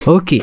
Okay፣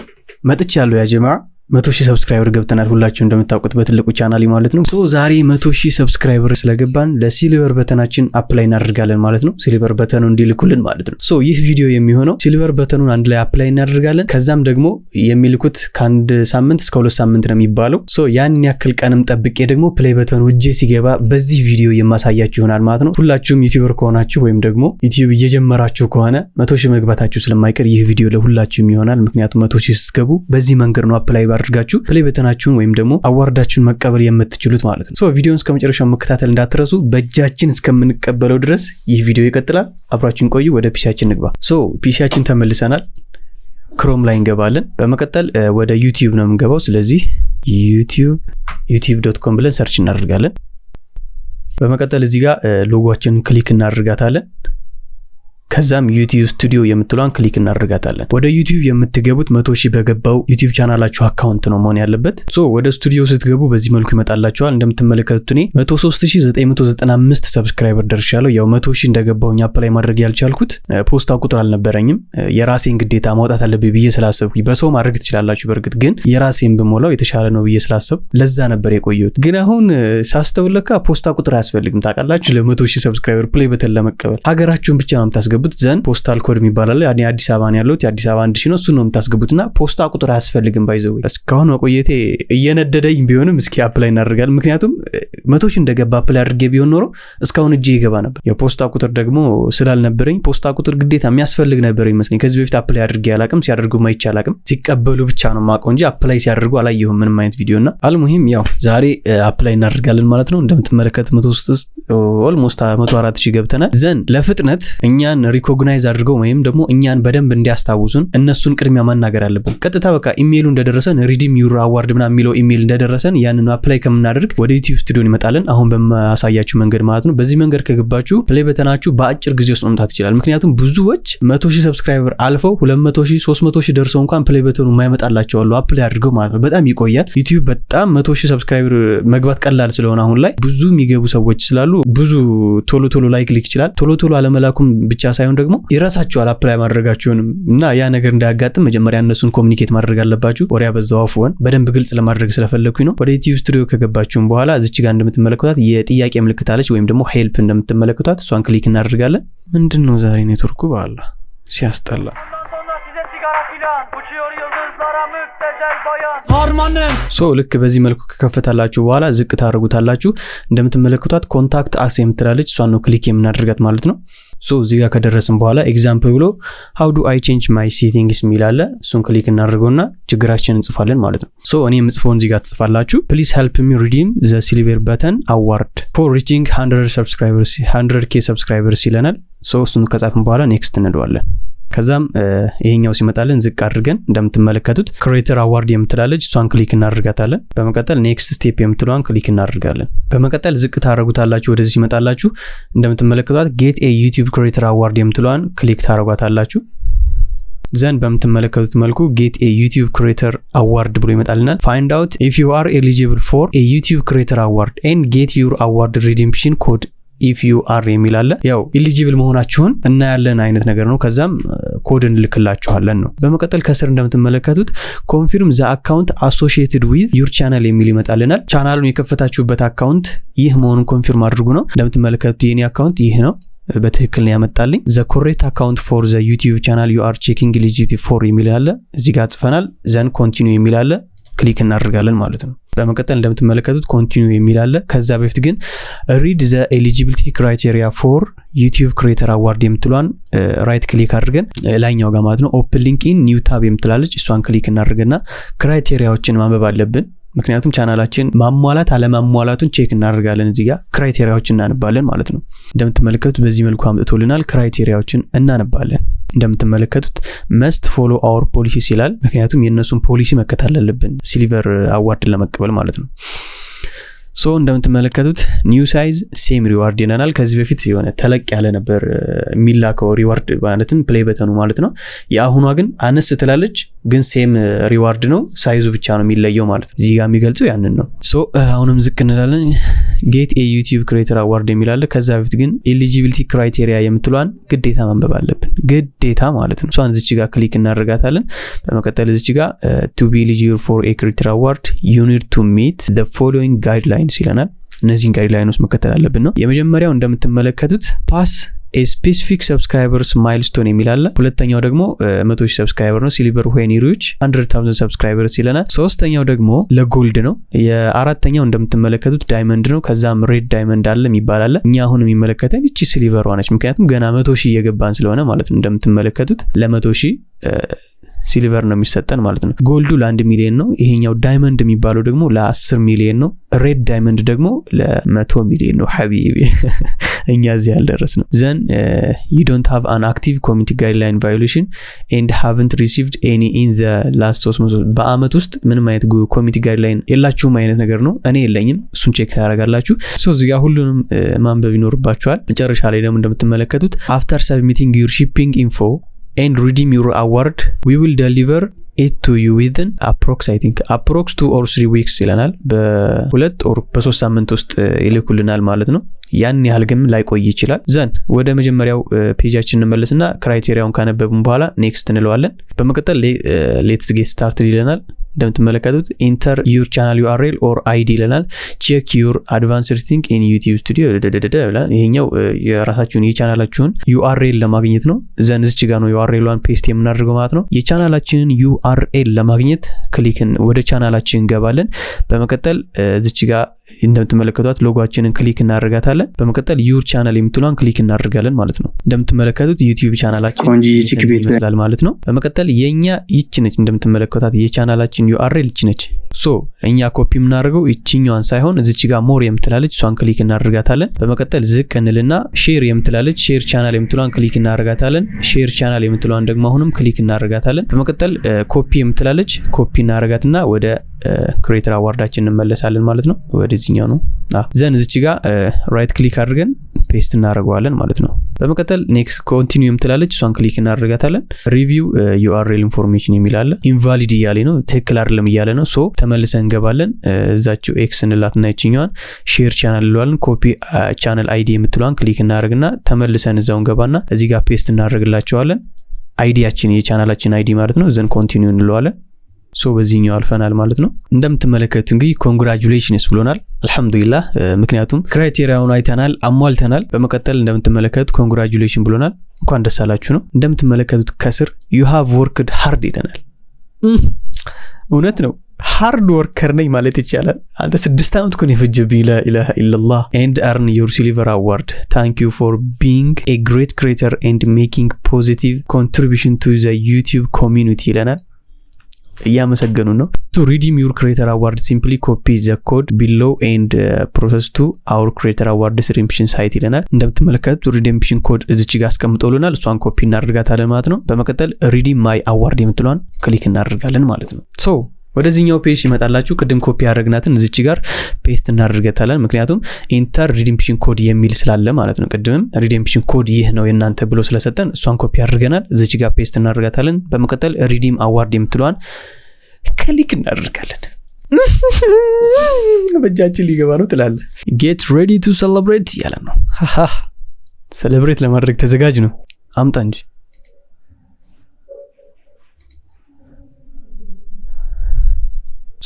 መጥቻለሁ ያ ጀማ። 100,000 subscriber ገብተናል። ሁላችሁ እንደምታውቁት በትልቁ ቻናል ማለት ነው። So ዛሬ 100,000 subscriber ስለገባን ለ silver button ኣችን apply እናደርጋለን ማለት ነው። Silver button ኑ እንዲልኩልን ማለት ነው። So ይህ ቪዲዮ የሚሆነው silver button ኑን አንድ ላይ apply እናደርጋለን። ከዛም ደግሞ የሚልኩት ከ1 ሳምንት እስከ 2 ሳምንት ነው የሚባለው። So ያን ያክል ቀንም ጠብቄ ደግሞ play button ኑ እጄ ሲገባ በዚህ ቪዲዮ የማሳያችሁ ይሆናል ማለት ነው። ሁላችሁም YouTuber ከሆናችሁ ወይም ደግሞ YouTube እየጀመራችሁ ከሆነ 100,000 መግባታችሁ ስለማይቀር ይህ ቪዲዮ ለሁላችሁም ይሆናል። ምክንያቱም 100,000 ስትገቡ በዚህ መንገድ ነው apply አድርጋችሁ play button ኣችሁን ወይም ደግሞ award ኣችሁን መቀበል የምትችሉት ማለት ነው። So ቪዲዮን እስከ መጨረሻው መከታተል እንዳትረሱ። በእጃችን እስከምንቀበለው ድረስ ይህ ቪዲዮ ይቀጥላል። አብራችሁን ቆዩ። ወደ PC ያችን እንግባ። So PC ያችን ተመልሰናል። Chrome ላይ እንገባለን። በመቀጠል ወደ YouTube ነው የምንገባው። ስለዚህ YouTube youtube.com ብለን search እናደርጋለን። በመቀጠል እዚህ ጋር logo ኣችንን click እናደርጋታለን። ከዛም YouTube Studio የምትሏን click እናደርጋታለን። ወደ YouTube የምትገቡት 100,000 በገባው YouTube channel ኣችሁ account ነው መሆን ያለበት። So ወደ ስቱዲዮ ስትገቡ በዚህ መልኩ ይመጣላችኋል። እንደምትመለከቱት እኔ 103,995 subscriber ደርሻለሁ። ያው 100,000 እንደገባሁኝ apply ማድረግ ያልቻልኩት ፖስታ ቁጥር አልነበረኝም። የራሴን ግዴታ ማውጣት አለብኝ ብዬ ስላሰብኩኝ፣ በሰው ማድረግ ትችላላችሁ። በእርግጥ ግን የራሴን ብሞላው የተሻለ ነው ብዬ ስላሰብኩ ለዛ ነበር የቆየሁት። ግን አሁን ሳስተውል ለካ ፖስታ ቁጥር አያስፈልግም። ታውቃላችሁ፣ ለ100,000 subscriber play button ለመቀበል ሀገራችሁን ብቻ ነው የምታስገቡት። Then postal code የሚባል አለ። እኔ አዲስ አበባ ነው ያለሁት። የአዲስ አበባ 1000 ነው። እሱን ነው የምታስገቡት እና ፖስታ ቁጥር አያስፈልግም። By the way እስካሁን መቆየቴ እየነደደኝ ቢሆንም እስኪ apply እናደርጋለን። ምክንያቱም 100,000 እንደገባ apply አድርጌ ቢሆን ኖሮ እስካሁን እጄ ይገባ ነበር። የፖስታ ቁጥር ደግሞ ስላልነበረኝ ፖስታ ቁጥር ግዴታ የሚያስፈልግ ነበር ይመስለኝ። ከዚህ በፊት apply አድርጌ አላቅም፣ ሲያደርጉ አይቼ አላቅም። ሲቀበሉ ብቻ ነው የማውቀው እንጂ apply ሲያደርጉ አላየሁም ምንም አይነት ቪዲዮ። እና አልሙሂም ያው ዛሬ apply እናደርጋለን ማለት ነው። እንደምትመለከት መቶ ውስጥ almost 104,000 ገብተናል። Then ለፍጥነት እኛን recognize አድርገው ወይም ደግሞ እኛን በደንብ እንዲያስታውሱን እነሱን ቅድሚያ ማናገር አለብን። ቀጥታ በቃ ኢሜይሉ እንደደረሰን፣ redeem your award ምናምን የሚለው ኢሜይል እንደደረሰን ያንን apply ከምናደርግ ወደ YouTube Studio እንመጣለን። አሁን በማሳያችሁ መንገድ ማለት ነው። በዚህ መንገድ ከገባችሁ play button ኣችሁ በአጭር ጊዜ ውስጥ መምጣት ይችላል። ምክንያቱም ብዙዎች 100,000 subscriber አልፈው 200,000፣ 300,000 ደርሰው እንኳን play button ኑ የማይመጣላቸው አሉ። Apply አድርገው ማለት ነው። በጣም ይቆያል። YouTube በጣም 100,000 subscriber መግባት ቀላል ስለሆነ አሁን ላይ ብዙ የሚገቡ ሰዎች ስላሉ ብዙ ቶሎ ቶሎ ላይልክ ይችላል። ቶሎ ቶሎ አለመላኩም ብቻ ሳይሆን ደግሞ ይረሳቸዋል apply ማድረጋቸውንም እና ያ ነገር እንዳያጋጥም መጀመሪያ እነሱን communicate ማድረግ አለባችሁ። ወሬ አበዛሁ፣ አፍወን፣ በደንብ ግልጽ ለማድረግ ስለፈለግኩኝ ነው። ወደ YouTube Studio ከገባችሁም በኋላ እዚች ጋር እንደምትመለከቷት የጥያቄ ምልክት አለች ወይም ደግሞ help እንደምትመለከቷት እሷን click እናደርጋለን። ምንድን ነው ዛሬ ኔትወርኩ በአላ ሲያስጠላ። Sonra size sigara filan. Uçuyor yıldızlara müptezel bayan. Harmanım. So ልክ በዚህ መልኩ ከከፈታላችሁ በኋላ ዝቅ ታደርጉታላችሁ። እንደምትመለከቷት contact us የምትላለች፣ እሷን ነው click የምናደርጋት ማለት ነው። So እዚህ ጋር ከደረስን በኋላ example ብሎ "How do I change my settings?" የሚል አለ። እሱን click እናደርገውና ችግራችንን እንጽፋለን ማለት ነው። So እኔ የምጽፈውን እዚህ ጋር ትጽፋላችሁ። "Please help me redeem the silver button award for reaching 100 subscribers፣ 100K subscribers" ይለናል። So እሱን ከጻፍን በኋላ next እንለዋለን። ከዛም ይሄኛው ሲመጣልን ዝቅ አድርገን እንደምትመለከቱት creator award የምትላለች፣ እሷን click እናደርጋታለን። በመቀጠል next step የምትለዋን click እናደርጋለን። በመቀጠል ዝቅ ታደርጉታላችሁ። ወደዚህ ሲመጣላችሁ እንደምትመለከቷት get a YouTube creator award የምትለዋን click ታደርጓታላችሁ። Then በምትመለከቱት መልኩ get a YouTube creator award ብሎ ይመጣልናል። "Find out if you are eligible for a YouTube creator award and get your award redemption code if you are" የሚል አለ። ያው eligible መሆናችሁን እናያለን አይነት ነገር ነው። ከዛም ኮድ እንልክላችኋለን ነው። በመቀጠል ከስር እንደምትመለከቱት "Confirm the account associated with your channel" የሚል ይመጣልናል። ቻናሉን የከፈታችሁበት account ይህ መሆኑን confirm አድርጉ ነው። እንደምትመለከቱት የኔ account ይህ ነው። በትክክል ነው ያመጣልኝ። "The correct account for the YouTube channel you are checking eligibility for" የሚል አለ። እዚህ ጋር ጽፈናል። Then continue የሚል አለ። Click እናደርጋለን ማለት ነው። በመቀጠል እንደምትመለከቱት continue የሚል አለ። ከዛ በፊት ግን "Read the eligibility criteria for YouTube creator award" የምትሏን right click አድርገን ላይኛው ጋር ማለት ነው "Open link in new tab" የምትላለች፣ እሷን click እናደርግና criteria ዎችን ማንበብ አለብን። ምክንያቱም ቻናላችን ማሟላት አለማሟላቱን check እናደርጋለን። እዚህ ጋር criteria ዎችን እናነባለን ማለት ነው። እንደምትመለከቱት በዚህ መልኩ አምጥቶልናል። Criteria ዎችን እናነባለን። እንደምትመለከቱት "must follow our policies" ይላል። ምክንያቱም የእነሱን ፖሊሲ መከተል አለብን silver award ን ለመቀበል ማለት ነው። So So እንደምትመለከቱት new size, same reward ይለናል። ከዚህ በፊት የሆነ ተለቅ ያለ ነበር የሚላከው reward፣ ማለትም play button ኑ ማለት ነው። የአሁኗ ግን አነስ ትላለች፣ ግን same reward ነው። Size ኡ ብቻ ነው የሚለየው ማለት ነው። እዚህ ጋር የሚገልጸው ያንን ነው። So አሁንም ዝቅ እንላለን። Get a YouTube Creator Award የሚል አለ። ከዛ በፊት ግን eligibility criteria የምትሏን ግዴታ ማንበብ አለብን፣ ግዴታ ማለት ነው። እሷን እዚች ጋር click እናደርጋታለን። በመቀጠል እዚች ጋር to be eligible for a creator award, you need to meet the following guidelines ይለናል። እነዚህን guideline ኦች መከተል አለብን ነው። የመጀመሪያው እንደምትመለከቱት pass specific subscribers milestone የሚል አለ። ሁለተኛው ደግሞ 100,000 subscriber ነው። Silver when you reach 100,000 subscribers ይለናል። ሶስተኛው ደግሞ ለ gold ነው። የአራተኛው እንደምትመለከቱት diamond ነው። ከዛም red diamond አለ የሚባል አለ። እኛ አሁን የሚመለከተን ይቺ silver ሯ ነች። ምክንያቱም ገና 100,000 እየገባን ስለሆነ ማለት ነው። እንደምትመለከቱት ለ100,000 silver ነው የሚሰጠን ማለት ነው። Gold ኡ ለ1 ሚሊዮን ነው። ይሄኛው diamond የሚባለው ደግሞ ለ10 ሚሊዮን ነው። Red diamond ደግሞ ለ100 ሚሊዮን ነው። حبيبي፣ እኛ እዚህ ያልደረስነው። Then you don't have an active community guideline violation and haven't received any in the last 300፣ በአመት ውስጥ ምንም አይነት community guideline የላችሁም አይነት ነገር ነው። እኔ የለኝም። እሱን check ታደርጋላችሁ። So እዚህ ጋር ሁሉንም ማንበብ ይኖርባችኋል። መጨረሻ ላይ ደግሞ እንደምትመለከቱት after submitting your shipping info and redeem your award, we will deliver it to you within approx, I think approx 2 or 3 weeks ይለናል። በ2 or በ3 ሳምንት ውስጥ ይልኩልናል ማለት ነው። ያን ያህል ግን ላይቆይ ይችላል። Then ወደ መጀመሪያው page ኣችን እንመለስና criteria ውን ካነበብን በኋላ next እንለዋለን። በመቀጠል let's get started ይለናል። እንደምትመለከቱት enter your channel URL or ID ይለናል። Check your advanced setting in YouTube Studio ይላል። ይሄኛው የራሳችሁን የ channel ኣችሁን URL ለማግኘት ነው። Then እዚች ጋር ነው URL ሏን paste የምናደርገው ማለት ነው። የ channel ኣችንን URL ለማግኘት click ን ወደ ቻናላችን እንገባለን። በመቀጠል እዚች ጋር እንደምትመለከቷት logo ኣችንን click እናደርጋታለን። በመቀጠል your channel የምትሏን click እናደርጋለን ማለት ነው። እንደምትመለከቱት YouTube channel ኣችን ይመስላል ማለት ነው። በመቀጠል የኛ ይች ነች፣ እንደምትመለከቷት የ channel ኣችን URL ይች ነች። So እኛ ኮፒ የምናደርገው ይችኛዋን ሳይሆን እዚች ጋር more የምትላለች እሷን click እናደርጋታለን። በመቀጠል ዝቅ እንልና share የምትላለች፣ share channel የምትሏን click እናደርጋታለን። Share channel የምትሏን ደግሞ አሁንም click እናደርጋታለን። በመቀጠል ኮፒ የምትላለች ኮፒ እናደርጋትና ወደ creator award ኣችን እንመለሳለን ማለት ነው። ወደዚህኛው ነው። Then እዚች ጋር right click አድርገን paste እናደርገዋለን ማለት ነው። በመቀጠል next continue የምትላለች እሷን click እናደርጋታለን። Review URL information የሚል አለ። Invalid እያለ ነው፣ ትክክል አይደለም እያለ ነው። So ተመልሰን እንገባለን። እዛችው X እንላትና ይችኛዋን share channel እንለዋለን። Copy channel ID የምትለዋን click እናደርግና ተመልሰን እዛው እንገባና እዚህ ጋር paste እናደርግላቸዋለን። ID ያችን፣ የ channel ኣችን ID ማለት ነው። Then continue እንለዋለን። So በዚህኛው አልፈናል ማለት ነው። እንደምትመለከቱት እንግዲህ congratulations ብሎናል። አልሐምዱሊላህ፣ ምክንያቱም criteria ውን አይተናል፣ አሟልተናል። በመቀጠል እንደምትመለከቱት congratulation ብሎናል። እንኳን ደስ አላችሁ ነው። እንደምትመለከቱት ከስር you have worked hard ይለናል። እውነት ነው። Hard worker ነኝ ማለት ይቻላል። አንተ፣ 6 ዓመት እኮ ነው የፈጀብኝ። لا إله إلا الله። And earn your silver award. Thank you for being a great creator and making positive contribution to the YouTube community ይለናል። እያመሰገኑ ነው። To redeem your creator award, simply copy the code below and proceed to our creator award redemption site ይለናል። እንደምትመለከቱት redemption code እዚች ጋር አስቀምጦልናል። እሷን ኮፒ እናደርጋታለን ማለት ነው። በመቀጠል redeem my award የምትለዋን click እናደርጋለን ማለት ነው። So ወደዚህኛው page ይመጣላችሁ። ቅድም ኮፒ ያደረግናትን እዚች ጋር paste እናደርገታለን። ምክንያቱም enter redemption code የሚል ስላለ ማለት ነው። ቅድምም redemption code ይህ ነው የእናንተ ብሎ ስለሰጠን እሷን ኮፒ አድርገናል። እዚች ጋር paste እናደርጋታለን። በመቀጠል redeem award የምትለዋን click እናደርጋለን። በእጃችን ሊገባ ነው ትላለ። Get ready to celebrate እያለ ነው። Celebrate ለማድረግ ተዘጋጅ ነው። አምጣ እንጂ።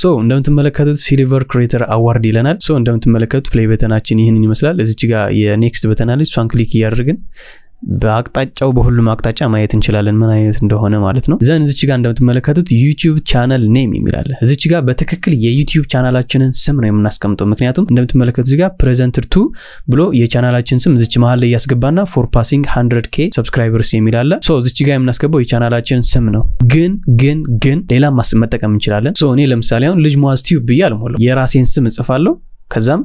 So እንደምትመለከቱት silver creator award ይለናል። So እንደምትመለከቱት play button ኣችን ይህንን ይመስላል። እዚች ጋር የ next button አለች። እሷን click እያደረግን በአቅጣጫው በሁሉም አቅጣጫ ማየት እንችላለን ምን አይነት እንደሆነ ማለት ነው። Then እዚች ጋር እንደምትመለከቱት YouTube channel name የሚል አለ። እዚች ጋር በትክክል የ YouTube channel ኣችንን ስም ነው የምናስቀምጠው። ምክንያቱም እንደምትመለከቱት እዚህ ጋር presented to ብሎ የቻናላችን ስም እዚች መሀል ላይ ያስገባና for passing 100 K subscribers የሚል አለ። So እዚች ጋር የምናስገባው የቻናላችን ስም ነው። ግን ግን ግን ሌላ መጠቀም እንችላለን። So እኔ ለምሳሌ አሁን ልጅ ሙአዝ ቲዩብ ብዬ አልሞላው፣ የራሴን ስም እጽፋለሁ። ከዛም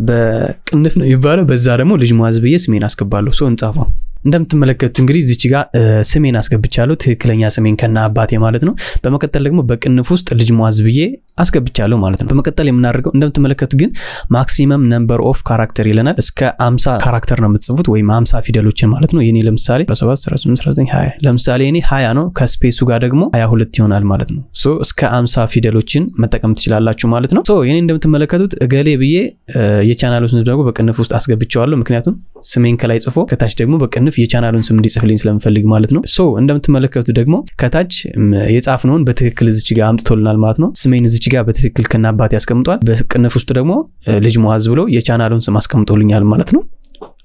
በቅንፍ ነው የሚባለው፣ በዛ ደግሞ ልጅ ሙአዝ ብዬ ስሜን አስገባለሁ። So እንጻፈው። እንደምትመለከቱት እንግዲህ እዚች ጋር ስሜን አስገብቻለሁ፣ ትክክለኛ ስሜን ከነ አባቴ ማለት ነው። በመቀጠል ደግሞ በቅንፍ ውስጥ ልጅ ሙአዝ ብዬ አስገብቻለሁ ማለት ነው። በመቀጠል የምናደርገው እንደምትመለከቱት ግን maximum number of character ይለናል። እስከ 50 character ነው የምትጽፉት ወይም 50 ፊደሎችን ማለት ነው። የኔ ለምሳሌ 17፣ 18፣ 19፣ 20፣ ለምሳሌ እኔ 20 ነው። ከ space ኡ ጋር ደግሞ 22 ይሆናል ማለት ነው። So እስከ 50 ፊደሎችን መጠቀም ትችላላችሁ ማለት ነው። So የኔ እንደምትመለከቱት እገሌ ብዬ የቻናሉን ስም ደግሞ በቅንፍ ውስጥ አስገብቼዋለሁ። ምክንያቱም ስሜን ከላይ ጽፎ ከታች ደግሞ በቅንፍ የቻናሉን ስም እንዲጽፍልኝ ስለምፈልግ ማለት ነው። So እንደምትመለከቱት ደግሞ ከታች የጻፍነውን በትክክል እዚች ጋር አምጥቶልናል ማለት ነው። ስሜን እዚች ጋር በትክክል ከነአባቴ ያስቀምጧል። በቅንፍ ውስጥ ደግሞ ልጅ ሙአዝ ብሎ የቻናሉን ስም አስቀምጦልኛል ማለት ነው።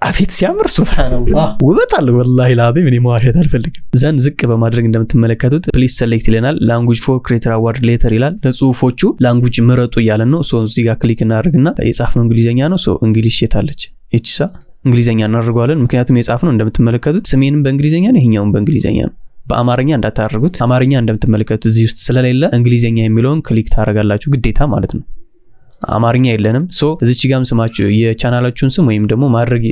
አቤት ሲያምር፣ ሱብሃንአላህ፣ ውበት አለ። ወላሂ ላዚም እኔ መዋሸት አልፈልግም። Then ዝቅ በማድረግ እንደምትመለከቱት please select ይለናል። Language for creator award letter ይላል። ለጽሁፎቹ language ምረጡ እያለን ነው። So እዚህ ጋር click እናደርግና የጻፍነው እንግሊዝኛ ነው። So English የታለች? ይችሳ እንግሊዝኛ እናደርገዋለን። ምክንያቱም የጻፍነው እንደምትመለከቱት ስሜንም በእንግሊዝኛ ነው፣ ይሄኛውም በእንግሊዝኛ ነው። በአማርኛ እንዳታደርጉት። አማርኛ እንደምትመለከቱት እዚህ ውስጥ ስለሌለ እንግሊዝኛ የሚለውን click ታደርጋላችሁ ግዴታ ማለት ነው። አማርኛ የለንም። So እዚች ጋም ስማችሁ የቻናላችሁን ስም ወይም ደግሞ ማድረግ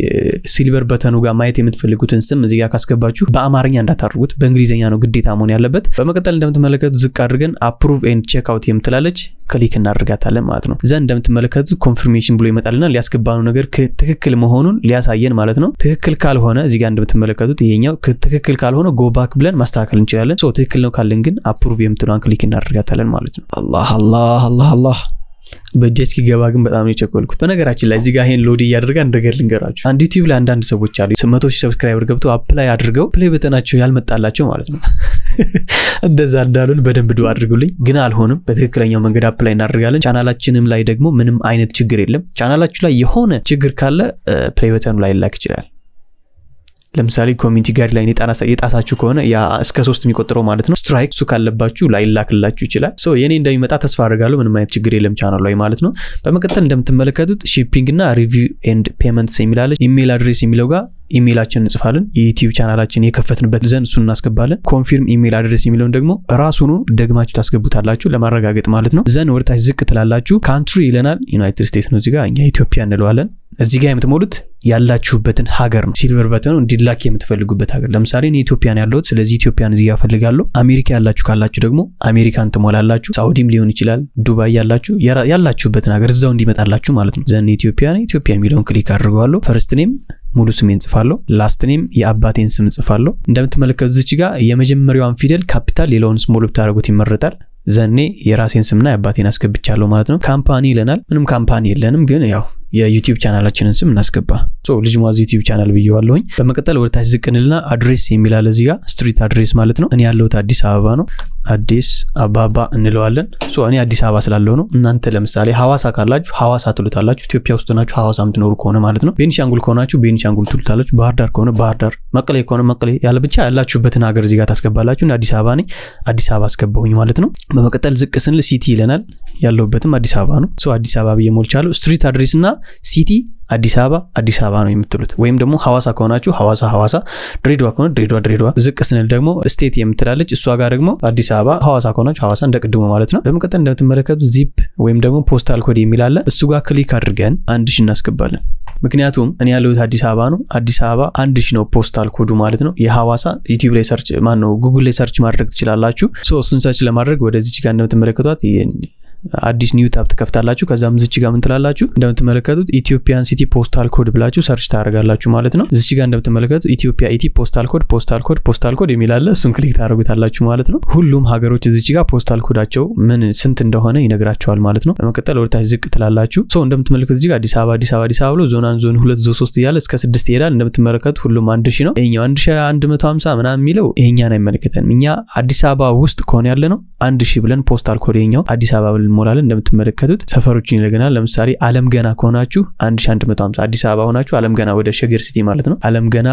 silver button ኑ ጋር ማየት የምትፈልጉትን ስም እዚህ ጋር ካስገባችሁ በአማርኛ እንዳታደርጉት፣ በእንግሊዝኛ ነው ግዴታ መሆን ያለበት። በመቀጠል እንደምትመለከቱት ዝቅ አድርገን approve and check out የምትላለች click እናደርጋታለን ማለት ነው። Then እንደምትመለከቱት confirmation ብሎ ይመጣልናል። ያስገባነው ነገር ትክክል መሆኑን ሊያሳየን ማለት ነው። ትክክል ካልሆነ እዚህ ጋር እንደምትመለከቱት ይሄኛው ትክክል ካልሆነ go back ብለን ማስተካከል እንችላለን። So ትክክል ነው ካልን ግን approve የምትለዋን click እናደርጋታለን ማለት ነው። አላህ አላህ አላህ አላህ፣ በእጄ እስኪገባ ግን በጣም ነው የቸኮልኩት። በነገራችን ላይ እዚህ ጋር ይሄን load እያደረገ አንድ ነገር ልንገራችሁ። አንድ ዩቲዩብ ላይ አንዳንድ ሰዎች አሉ 100,000 subscriber ገብተው apply አድርገው play button ኣቸው ያልመጣላቸው ማለት ነው። እንደዛ እንዳሉን በደንብ ዱአ አድርጉልኝ። ግን አልሆንም። በትክክለኛው መንገድ apply እናደርጋለን። ቻናላችንም ላይ ደግሞ ምንም አይነት ችግር የለም። ቻናላችሁ ላይ የሆነ ችግር ካለ play button ኑ ላይ ላይላክ ይችላል። ለምሳሌ community guideline የጣሳችሁ ከሆነ ያ እስከ 3 የሚቆጥረው ማለት ነው፣ strike እሱ ካለባችሁ ላይላክላችሁ ይችላል። So የኔ እንደሚመጣ ተስፋ አድርጋለሁ። ምንም አይነት ችግር የለም ቻናሉ ላይ ማለት ነው። በመቀጠል እንደምትመለከቱት shipping እና review and payments የሚል አለ። Email address የሚለው ጋር ኢሜይላችንን እንጽፋለን። የዩቲዩብ ቻናላችን የከፈትንበት ዘንድ እሱን እናስገባለን። Confirm email address የሚለውን ደግሞ ራሱኑ ደግማችሁ ታስገቡታላችሁ ለማረጋገጥ ማለት ነው። Then ወደታች ዝቅ ትላላችሁ። Country ይለናል። ዩናይትድ ስቴትስ ነው። እዚጋ እኛ ኢትዮጵያ እንለዋለን። እዚህ ጋር የምትሞሉት ያላችሁበትን ሀገር ነው። Silver button ኑ እንዲላክ የምትፈልጉበት ሀገር። ለምሳሌ እኔ ኢትዮጵያን ያለሁት፣ ስለዚህ ኢትዮጵያን እዚህ ጋር እፈልጋለሁ። አሜሪካ ያላችሁ ካላችሁ ደግሞ አሜሪካን ትሞላላችሁ። ሳውዲም ሊሆን ይችላል፣ ዱባይ ያላችሁ ያላችሁበትን ሀገር እዛው እንዲመጣላችሁ ማለት ነው። Then ኢትዮጵያ፣ ኢትዮጵያ የሚለውን click አድርገዋለሁ። First name ሙሉ ስሜን ጽፋለሁ። Last name የአባቴን ስም ጽፋለሁ። እንደምትመለከቱት እዚህ ጋር የመጀመሪያዋን ፊደል ካፒታል ሌላውን small ብታደርጉት ይመረጣል። Then እኔ የራሴን ስምና የአባቴን አስገብቻለሁ ማለት ነው። Company ይለናል። ምንም company የለንም፣ ግን ያው የዩቲዩብ ቻናላችንን ስም እናስገባ። So ልጅ ሙአዝ ዩቲዩብ ቻናል ብየዋለሁኝ። በመቀጠል ወደ ታች ዝቅ እንልና address የሚል አለ እዚህ ጋር፣ street address ማለት ነው። እኔ ያለሁት አዲስ አበባ ነው። አዲስ አበባ እንለዋለን። So እኔ አዲስ አበባ ስላለሁ ነው። እናንተ ለምሳሌ ሐዋሳ ካላችሁ ሐዋሳ ትሉታላችሁ። ኢትዮጵያ ውስጥ ናችሁ ሐዋሳ የምትኖሩ ከሆነ ማለት ነው። ቤኒሻንጉል ከሆናችሁ ቤኒሻንጉል ትሉታላችሁ። ባህር ዳር ከሆነ ባህር ዳር፣ መቀሌ ከሆነ መቀሌ፣ ያለ ብቻ ያላችሁበትን ሀገር እዚህ ጋር ታስገባላችሁ። እኔ አዲስ አበባ ነኝ። አዲስ አበባ አስገባሁኝ ማለት ነው። በመቀጠል ዝቅ ስንል city ይለናል። ያለሁበትም አዲስ አበባ ነው። So አዲስ አበባ ብዬ ሞልቻለሁ። Street address እና city አዲስ አበባ አዲስ አበባ ነው የምትሉት። ወይም ደግሞ ሐዋሳ ከሆናችሁ ሐዋሳ ሐዋሳ፣ ድሬዳዋ ከሆነ ድሬዳዋ ድሬዳዋ። ዝቅ ስንል ደግሞ state የምትላለች፣ እሷ ጋር ደግሞ አዲስ አበባ፣ ሐዋሳ ከሆናችሁ ሐዋሳ እንደ ቅድሙ ማለት ነው። በመቀጠል እንደምትመለከቱት ዚፕ ወይም ደግሞ postal code የሚል አለ። እሱ ጋር click አድርገን 1000 እናስገባለን። ምክንያቱም እኔ ያለሁት አዲስ አበባ ነው። አዲስ አበባ 1000 ነው postal code ኡ ማለት ነው። የሐዋሳ ዩቲዩብ ላይ search፣ ማን ነው፣ ጉግል ላይ search ማድረግ ትችላላችሁ። So እሱን search ለማድረግ ወደዚች ጋር እንደምትመለከቷት አዲስ new tab ትከፍታላችሁ። ከዛም እዚች ጋር ምን ትላላችሁ? እንደምትመለከቱት Ethiopian city postal code ብላችሁ search ታደርጋላችሁ ማለት ነው። እዚች ጋር እንደምትመለከቱት ኢትዮጵያ ET postal code, postal code, postal code የሚል አለ። እሱን click ታደርጉታላችሁ ማለት ነው። ሁሉም ሀገሮች እዚች ጋር postal code ኣቸው ምን ስንት እንደሆነ ይነግራችኋል ማለት ነው። በመቀጠል ወደ ታች ዝቅ ትላላችሁ። So እንደምትመለከቱት እዚህ ጋር አዲስ አበባ አዲስ አበባ አዲስ አበባ ብሎ ዞን 1፣ ዞን 2፣ ዞን 3 እያለ እስከ 6 ይሄዳል። እንደምትመለከቱት ሁሉም 1000 ነው። ይሄኛው 1150 ምናምን የሚለው ይሄኛን አይመለከተንም። እኛ አዲስ አበባ ውስጥ ከሆነ ያለ ነው 1000 ብለን postal code ይሄኛው አዲስ አበባ ብለን እንሞላለን። እንደምትመለከቱት ሰፈሮችን ይለገናል። ለምሳሌ አለም ገና ከሆናችሁ 1150፣ አዲስ አበባ ሆናችሁ አለም ገና ወደ ሸገር ሲቲ ማለት ነው። አለም ገና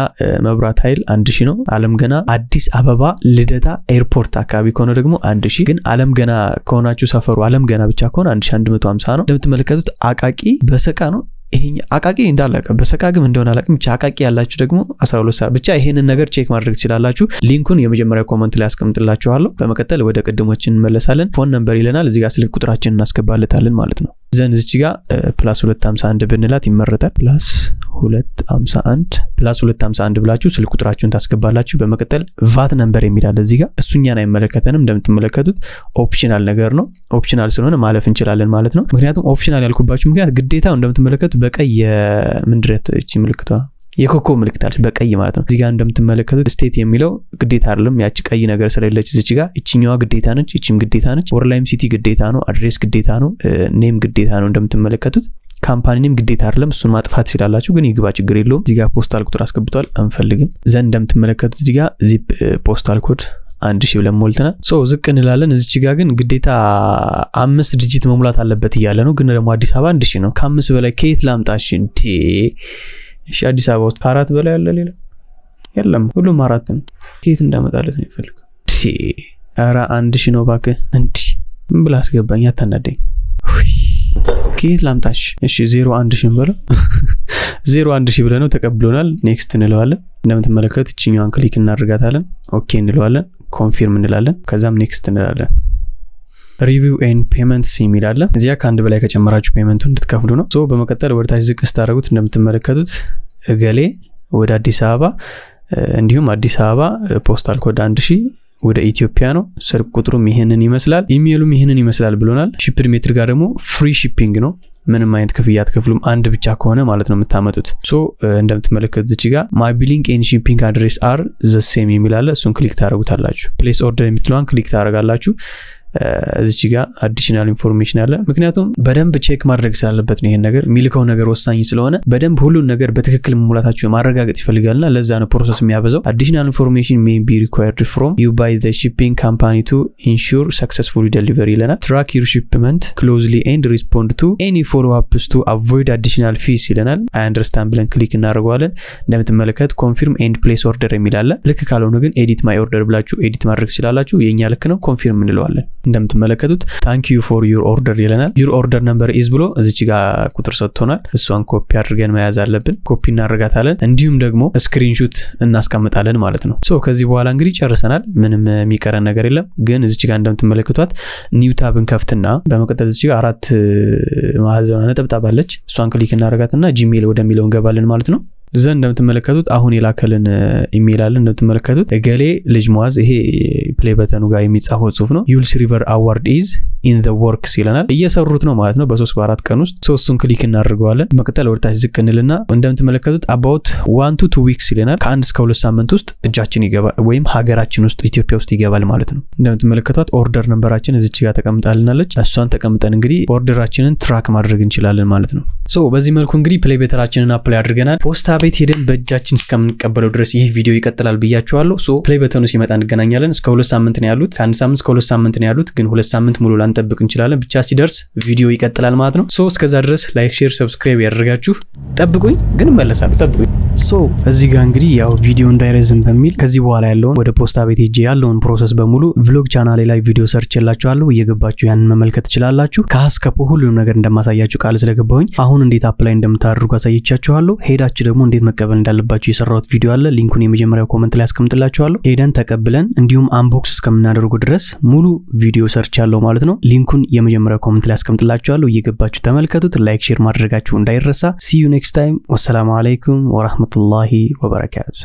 መብራት ኃይል 1000 ነው። አለም ገና አዲስ አበባ ልደታ ኤርፖርት አካባቢ ከሆነ ደግሞ 1000፣ ግን አለም ገና ከሆናችሁ ሰፈሩ አለም ገና ብቻ ከሆነ 1150 ነው። እንደምትመለከቱት አቃቂ በሰቃ ነው፣ ይሄ አቃቂ እንዳለቀ በሰቃ ግን እንደሆነ አላውቅም። ብቻ አቃቂ ያላችሁ ደግሞ 12 ሰዓት፣ ብቻ ይሄንን ነገር check ማድረግ ትችላላችሁ። Link ኡን የመጀመሪያ comment ላይ አስቀምጥላችኋለሁ። በመቀጠል ወደ ቅድሞችን እንመለሳለን። Phone number ይለናል። እዚህ ጋር ስልክ ቁጥራችንን እናስገባለታለን ማለት ነው። Then እዚች ጋር +251 ብንላት ይመረጣል። +251 +251 ብላችሁ ስልክ ቁጥራችሁን ታስገባላችሁ። በመቀጠል VAT number የሚል አለ እዚህ ጋር፣ እሱኛን አይመለከተንም። እንደምትመለከቱት optional ነገር ነው። Optional ስለሆነ ማለፍ እንችላለን ማለት ነው። ምክንያቱም optional ያልኩባችሁ ምክንያት ግዴታ እንደምትመለከቱት በቀይ የምንድረት እቺ ምልክቷ የኮከብ ምልክት አለች በቀይ ማለት ነው። እዚህ ጋር እንደምትመለከቱት state የሚለው ግዴታ አይደለም። ያቺ ቀይ ነገር ስለሌለች እዚች ጋር እቺኛዋ ግዴታ ነች፣ እቺም ግዴታ ነች። ወርላይም city ግዴታ ነው፣ address ግዴታ ነው፣ name ግዴታ ነው። እንደምትመለከቱት company name ግዴታ አይደለም። እሱን ማጥፋት ትችላላችሁ፣ ግን ይግባ ችግር የለውም። እዚህ ጋር postal ቁጥር አስገብቷል፣ አንፈልግም። Then እንደምትመለከቱት እዚህ ጋር zip postal code 1000 ብለን ሞልተናል። So ዝቅ እንላለን። እዚች ጋር ግን ግዴታ 5 digit መሙላት አለበት እያለ ነው። ግን ደግሞ አዲስ አበባ 1000 ነው። ከ5 በላይ ከየት ላምጣ? እሺ እንዴ፣ እሺ አዲስ አበባ ውስጥ ከ4 በላይ አለ? ሌላ የለም። ሁሉም 4 ነው። ከየት እንዳመጣለት ነው ይፈልግ። ኧረ 1000 ነው እባክህ። እንዲ ምን ብለህ አስገባኝ፣ አታናደኝ። ከየት ላምጣሽ? እሺ 0 1000 በለው። 0 1000 ብለህ ነው ተቀብሎናል። Next እንለዋለን። እንደምትመለከቱት እቺኛዋን click እናደርጋታለን። Okay እንለዋለን። Confirm እንላለን። ከዛም next እንላለን። Review and payments የሚል አለ። እዚያ ከአንድ በላይ ከጨመራችሁ payment ኡን እንድትከፍሉ ነው። So በመቀጠል ወደ ታች ዝቅ ስታደርጉት እንደምትመለከቱት እገሌ ወደ አዲስ አበባ እንዲሁም አዲስ አበባ postal code 1000 ወደ ኢትዮጵያ ነው። ስልክ ቁጥሩም ይህንን ይመስላል፣ ኢሜይሉም ይህንን ይመስላል ብሎናል። Shipped method ጋር ደግሞ free shipping ነው። ምንም አይነት ክፍያ አትከፍሉም። አንድ ብቻ ከሆነ ማለት ነው የምታመጡት። So እንደምትመለከቱት እዚህ ጋር my billing and shipping address are the same የሚል አለ። እሱን click ታደርጉታላችሁ። Place order የምትለዋን click ታደርጋላችሁ። እዚች ጋር additional information አለ። ምክንያቱም በደንብ check ማድረግ ስላለበት ነው። ይሄን ነገር የሚልከው ነገር ወሳኝ ስለሆነ በደንብ ሁሉን ነገር በትክክል መሙላታችሁ ማረጋገጥ ይፈልጋልና ለዛ ነው process የሚያበዛው። Additional information may be required from you by the shipping company to ensure successful delivery ይለናል። Track your shipment closely and respond to any follow ups to avoid additional fees ይለናል። I understand ብለን click እናደርገዋለን። እንደምትመለከት confirm and place order የሚል አለ። ልክ ካልሆነ ግን edit my order ብላችሁ edit ማድረግ ትችላላችሁ። የእኛ ልክ ነው፣ confirm እንለዋለን። እንደምትመለከቱት thank you for your order ይለናል። Your order number is ብሎ እዚች ጋር ቁጥር ሰጥቶናል። እሷን ኮፒ አድርገን መያዝ አለብን። ኮፒ እናደርጋታለን። እንዲሁም ደግሞ screenshot እናስቀምጣለን ማለት ነው። So ከዚህ በኋላ እንግዲህ ጨርሰናል። ምንም የሚቀረን ነገር የለም። ግን እዚች ጋር እንደምትመለከቷት new tab ን ከፍትና በመቀጠል እዚች ጋር አራት ማዕዘኗ ነጠብጣብ አለች። እሷን click እናደርጋትና Gmail ወደሚለው እንገባለን ማለት ነው። Then እንደምትመለከቱት አሁን የላከልን ኢሜይል አለ። እንደምትመለከቱት እገሌ ልጅ ሙአዝ፣ ይሄ play button ኑ ጋር የሚጻፈው ጽሁፍ ነው። Your silver award is in the works ይለናል። እየሰሩት ነው ማለት ነው። በ3 በ4 ቀን ውስጥ ሶስቱን click እናደርገዋለን። መቀጠል ወደታች ዝቅ እንልና እንደምትመለከቱት about 1 to 2 weeks ይለናል። ከ1 እስከ 2 ሳምንት ውስጥ እጃችን ይገባል ወይም ሀገራችን ውስጥ ኢትዮጵያ ውስጥ ይገባል ማለት ነው። እንደምትመለከቷት order number ኣችን እዚች ጋር ተቀምጣልናለች። እሷን ተቀምጠን እንግዲህ order ኣችንን track ማድረግ እንችላለን ማለት ነው። So በዚህ መልኩ እንግዲህ play button ኣችንን apply አድርገናል። ፖስታ ቤት ሄደን በእጃችን እስከምንቀበለው ድረስ ይህ ቪዲዮ ይቀጥላል ብያችኋለሁ። So play button ኑ ሲመጣ እንገናኛለን። እስከ 2 ሳምንት ነው ያሉት። ከ1 ሳምንት እስከ 2 ሳምንት ነው ያሉት። ግን 2 ሳምንት ሙሉ ላንጠብቅ እንችላለን። ብቻ ሲደርስ ቪዲዮ ይቀጥላል ማለት ነው። So እስከዛ ድረስ like፣ share፣ subscribe ያደርጋችሁ ጠብቁኝ። ግን እመለሳለሁ፣ ጠብቁኝ። So እዚህ ጋር እንግዲህ ያው ቪዲዮ እንዳይረዝም በሚል ከዚህ በኋላ ያለውን ወደ ፖስታ ቤት ሄጄ ያለውን process በሙሉ vlog ቻናሌ ላይ ቪዲዮ ሰርቼላችኋለሁ። እየገባችሁ ያንን መመልከት ትችላላችሁ። ከሀ እስከ ፖ ሁሉንም ነገር እንደማሳያችሁ ቃል ስለገባሁኝ አሁን እንዴት apply እንደምታደርጉ አሳይቻችኋለሁ። ሄዳችሁ ደግሞ እንዴት መቀበል እንዳለባችሁ የሰራሁት ቪዲዮ አለ። Link ኡን የመጀመሪያው comment ላይ አስቀምጥላችኋለሁ። ሄደን ተቀብለን እንዲሁም unbox እስከምናደርጉ ድረስ ሙሉ ቪዲዮ ሰርቻለሁ ማለት ነው። Link ኡን የመጀመሪያው comment ላይ አስቀምጥላችኋለሁ። እየገባችሁ ተመልከቱት። Like፣ share ማድረጋችሁ እንዳይረሳ። See you next time። ወሰላሙ አለይኩም ወራህመቱላሂ ወበረካቱ።